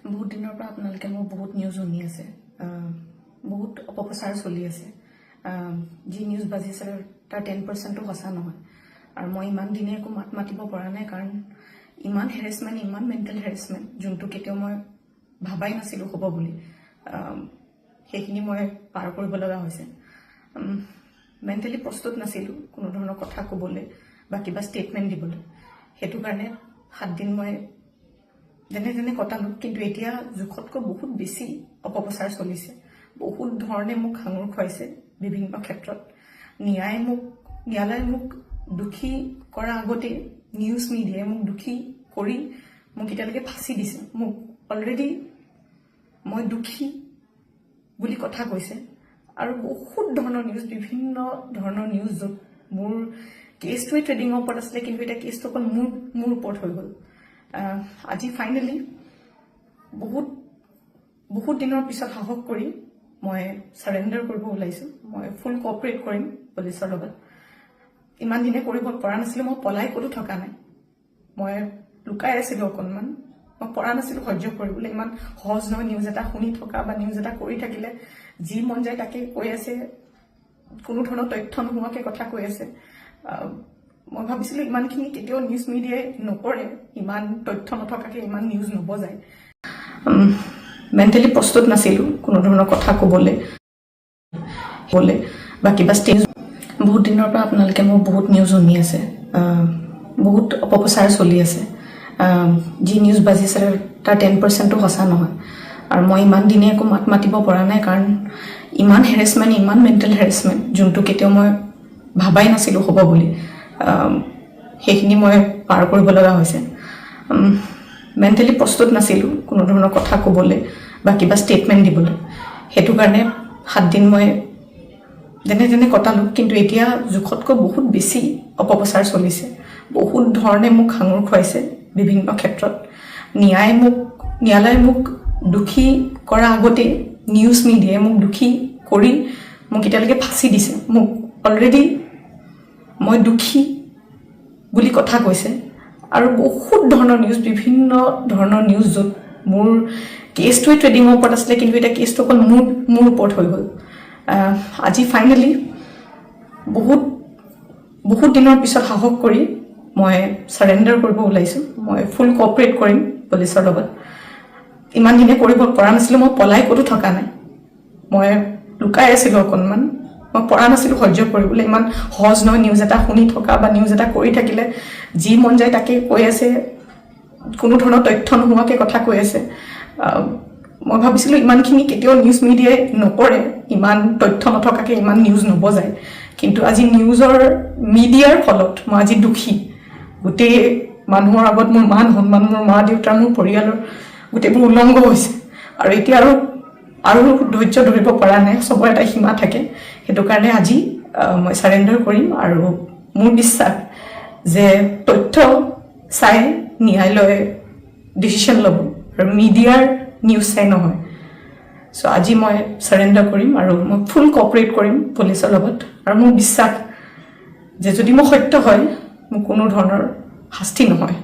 বহুত দিনৰ পৰা আপোনালোকে মোৰ বহুত নিউজ শুনি আছে। বহুত অপপ্ৰচাৰ চলি আছে। যি নিউজ বাজিছে, তাৰ 10%-ও সঁচা নহয়। আৰু মই ইমান দিনে একো মাত মাতিব পৰা নাই, কাৰণ ইমান হেৰেচমেণ্ট, ইমান মেণ্টেল হেৰেচমেণ্ট, যোনটো কেতিয়াও মই ভাবাই নাছিলোঁ হ'ব বুলি, সেইখিনি মই পাৰ কৰিব লগা হৈছে। মেণ্টেলি প্ৰস্তুত নাছিলোঁ কোনো ধৰণৰ কথা ক'বলৈ বা কিবা ষ্টেটমেণ্ট দিবলৈ। সেইটো কাৰণে 7 দিন মই যেনে তেনে কটালোঁ। কিন্তু এতিয়া জোখতকৈ বহুত বেছি অপপ্ৰচাৰ চলিছে। বহুত ধৰণে মোক সাঙুৰ খুৱাইছে বিভিন্ন ক্ষেত্ৰত। ন্যায়ালয়ে মোক দোষী কৰাৰ আগতেই নিউজ মিডিয়াই মোক দোষী কৰি মোক এতিয়ালৈকে ফাঁচি দিছে। মোক অলৰেডি মই দোষী বুলি কথা কৈছে। আৰু বহুত ধৰণৰ নিউজ, বিভিন্ন ধৰণৰ নিউজ, য'ত মোৰ কেছটোৱে ট্ৰেডিঙৰ ওপৰত আছিলে, কিন্তু এতিয়া কেছটো অকল মোৰ ওপৰত হৈ গ'ল। আজি ফাইনেলি বহুত বহুত দিনৰ পিছত সাহস কৰি মই চাৰেণ্ডাৰ কৰিব ওলাইছোঁ। মই ফুল কঅপাৰেট কৰিম পুলিচৰ লগত। ইমান দিনে কৰিব পৰা নাছিলোঁ। মই পলাই ক'তো থকা নাই, মই লুকাই আছিলোঁ অকণমান। মই পৰা নাছিলোঁ সহ্য কৰিবলৈ। ইমান সহজ নহয় নিউজ এটা শুনি থকা বা নিউজ এটা কৰি থাকিলে। যি মন যায় তাকে কৈ আছে, কোনো ধৰণৰ তথ্য নোহোৱাকে কথা কৈ আছে। মই ভাবিছিলোঁ ইমানখিনি কেতিয়াও নিউজ মিডিয়াই নকৰে, ইমান তথ্য নথকাকে ইমান নিউজ নবজায়। মেণ্টেলি প্ৰস্তুত নাছিলোঁ কোনো ধৰণৰ কথা ক'বলৈ বা কিবা ষ্টেজ। বহুত দিনৰ পৰা আপোনালোকে মোৰ বহুত নিউজ শুনি আছে। বহুত অপপ্ৰচাৰ চলি আছে। যি নিউজ বাজিছে, তাৰ 10%-ও সঁচা নহয়। আৰু মই ইমান দিনে একো মাত মাতিব পৰা নাই, কাৰণ ইমান হেৰেচমেণ্ট, ইমান মেণ্টেল হেৰেচমেণ্ট, যোনটো কেতিয়াও মই ভাবাই নাছিলোঁ হ'ব বুলি, সেইখিনি মই পাৰ কৰিব লগা হৈছে। মেণ্টেলি প্ৰস্তুত নাছিলোঁ কোনো ধৰণৰ কথা ক'বলৈ বা কিবা ষ্টেটমেণ্ট দিবলৈ। সেইটো কাৰণে 7 দিন মই যেনে তেনে কটালোঁ। কিন্তু এতিয়া জোখতকৈ বহুত বেছি অপপ্ৰচাৰ চলিছে। বহুত ধৰণে মোক সাঙুৰ খুৱাইছে বিভিন্ন ক্ষেত্ৰত। ন্যায়ালয়ে মোক দোষী কৰাৰ আগতেই নিউজ মিডিয়াই মোক দোষী কৰি মোক এতিয়ালৈকে ফাঁচি দিছে। মোক অলৰেডি মই দোষী বুলি কথা কৈছে। আৰু বহুত ধৰণৰ নিউজ, বিভিন্ন ধৰণৰ নিউজ, য'ত মোৰ কেছটোৱে ট্ৰেডিঙৰ ওপৰত আছিলে, কিন্তু এতিয়া কেছটো অকল মোৰ ওপৰত হৈ গ'ল। আজি ফাইনেলি বহুত বহুত দিনৰ পিছত সাহস কৰি মই চাৰেণ্ডাৰ কৰিব ওলাইছোঁ। মই ফুল কঅপাৰেট কৰিম পুলিচৰ লগত। ইমান দিনে কৰিব পৰা নাছিলোঁ। মই পলাই ক'তো থকা নাই, মই লুকাই আছিলোঁ অকণমান। মই পৰা নাছিলোঁ সহ্য কৰিবলৈ। ইমান সহজ নহয় নিউজ এটা শুনি থকা বা নিউজ এটা কৰি থাকিলে। যি মন যায় তাকে কৈ আছে, কোনো ধৰণৰ তথ্য নোহোৱাকে কথা কৈ আছে। মই ভাবিছিলোঁ ইমানখিনি কেতিয়াও নিউজ মিডিয়াই নকৰে, ইমান তথ্য নথকাকে ইমান নিউজ নবজায়। কিন্তু আজি নিউজৰ মিডিয়াৰ ফলত মই আজি দোষী। গোটেই মানুহৰ আগত মোৰ মান সন্মান, মোৰ মা দেউতাৰ, মোৰ পৰিয়ালৰ গোটেইবোৰ উলংঘ হৈছে। আৰু এতিয়া আৰু ধৈৰ্য ধৰিব পৰা নাই। চবৰে এটা সীমা থাকে। সেইটো কাৰণে আজি মই চাৰেণ্ডাৰ কৰিম। আৰু মোৰ বিশ্বাস যে তথ্য চাই ন্যায়ালয়ে ডিচিশ্যন ল'ব আৰু মিডিয়াৰ নিউজ চাই নহয়। চ' আজি মই চাৰেণ্ডাৰ কৰিম আৰু মই ফুল কঅপাৰেট কৰিম পুলিচৰ লগত। আৰু মোৰ বিশ্বাস যে যদি মই সত্য হয়, মোৰ কোনো ধৰণৰ শাস্তি নহয়।